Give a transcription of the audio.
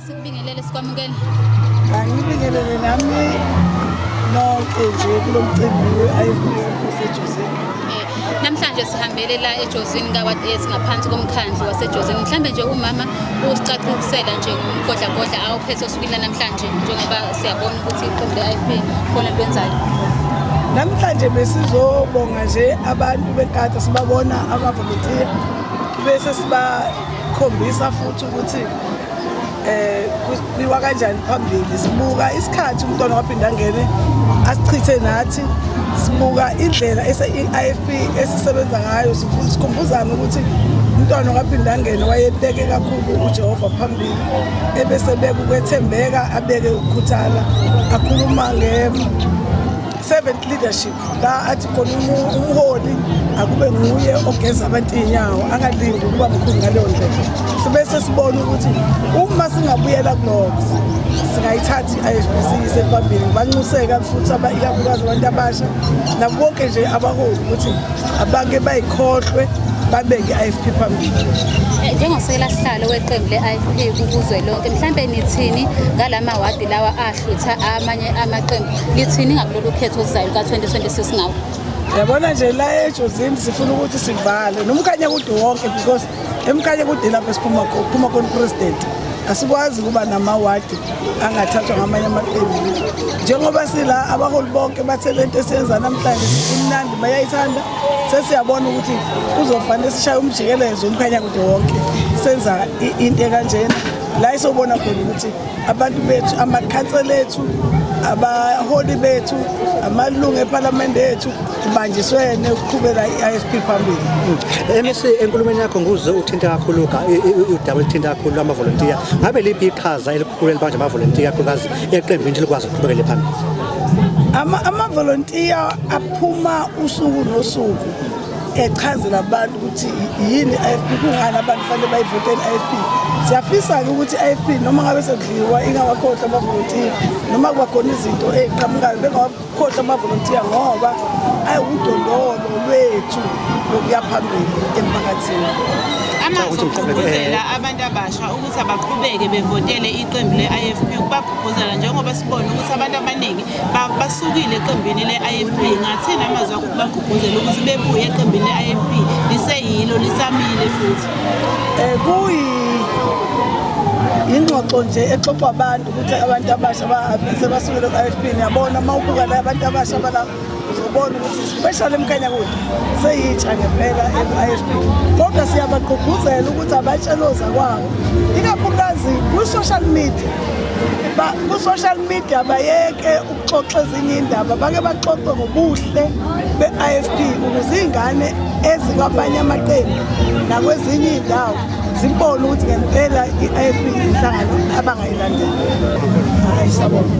Sikubingelele, sikwamukele. Angibingelele nami nonke nje kulo mcimbi we-IFP oseJozini. Namhlanje sihambele la eJozini ka-Ward 8 ngaphansi komkhandlu waseJozini. Mhlambe nje umama usicacisela nje ngomgodlagodla awuphethe osukwini lanamhlanje, njengoba siyabona ukuthi iqembu le-IFP khona lwenzayo. Namhlanje besizobonga nje abantu benkatha, sibabona amavolontiya, bese sibakhombisa futhi ukuthi kuyiwa kanjani phambili. Sibuka isikhathi umntwana waphinde angene asichithe nathi, sibuka indlela i-IFP esisebenza ngayo, sikhumbuzana ukuthi umntwana waphinde angene wayebeke kakhulu uJehova phambili, ebese beka ukwethembeka, abeke ukukhuthala, akhuluma nge servant leadership, la athi khona umholi akube nguye ogeza abantu iy'nyawo, angalindi ukuba mkhulu ngaleyo ndlela. Sibese sibona ukuthi uma singabuyela kulokho, singayithatha i-IFP siyise phambili. Banxuseka futhi ikakhulukazi abantu abasha nabo bonke nje abaholi ukuthi abake bayikhohlwe, babeke i-IFP phambili. Njengosekela sihlalo weqembu le-IFP kuzwelonke, mhlambe nithini ngalama wadi lawa ahlutha amanye amaqembu? Lithini ngakulolu khetho oluzayo luka-2026 ngawo? Yabona nje, la eJozini sifuna ukuthi sivale noMkhanyakude wonke, because eMkhanyakude lapho esiphuma kuphuma khona upresident. Asikwazi ukuba namawadi angathathwa ngamanye amaqembu. Njengoba sila, abaholi bonke bathe lento esiyenza namhlanje imnandi, bayayithanda. Sesiyabona ukuthi kuzofanele sishaye umjikelezo uMkhanyakude wonke, senza into ekanjena, la isobona khona ukuthi abantu bethu, amakhansela ethu, abaholi bethu, amalungu ephalamende ethu kubanjiswene ukuqhubela i-IFP phambili. MEC, enkulumeni yakho nguze uthinta kakhulu udaba oluthinta kakhulu amavolontiya. Ngabe liphi iqhaza elikhulu elibanjwa amavolontiya, kakhulukazi eqembini, likwazi ukuqhubekele phambili? Amavolontiya aphuma usuku nosuku echazela abantu ukuthi yini i-IFP, kungani abantu fanele bayivotele i-IFP. Siyafisa-ke ukuthi i-IFP, noma ngabe sekudliwa, ingawakhohlwa amavolontiya, noma kuba khona izinto ey'qhamukayo, bengawakhohlwa amavolontiya, ngoba ayiwudondolo lwethu lokuya phambili emphakathini. Amazwi Ukuthi mhlawumbe, okugqugquzela abantu abasha ukuthi abaqhubeke bevotele iqembu le-IFP, ukubagqugquzela njengoba sibona ukuthi abantu abaningi basukile eqembini le-IFP, ngathini amazwi akho ukubagqugquzela ukuthi bebuye eqembini le-IFP, liseyilo, lisamile futhi? Kuyi ingxoxo nje exoxwa abantu ukuthi abantu abasha sebasukele ku-IFP. Niyabona, uma ubuka la abantu abasha bala, uzobona ukuthi especially eMkhanyakude seyintsha ngempela ku-IFP, kodwa siyabagqugquzela ukuthi abatshele ozakwabo, ikakhulukazi kwi-social media. Ku-social media bayeke ukuxoxa ezinye iy'ndaba, bake baxoxe ngobuhle be-IFP, ukuze iy'ngane ezikwamanye amaqembu nakwezinye iy'ndawo zibone ukuthi ngempela i-IFP inhlangano abangayilandela. Hayi, siyabonga.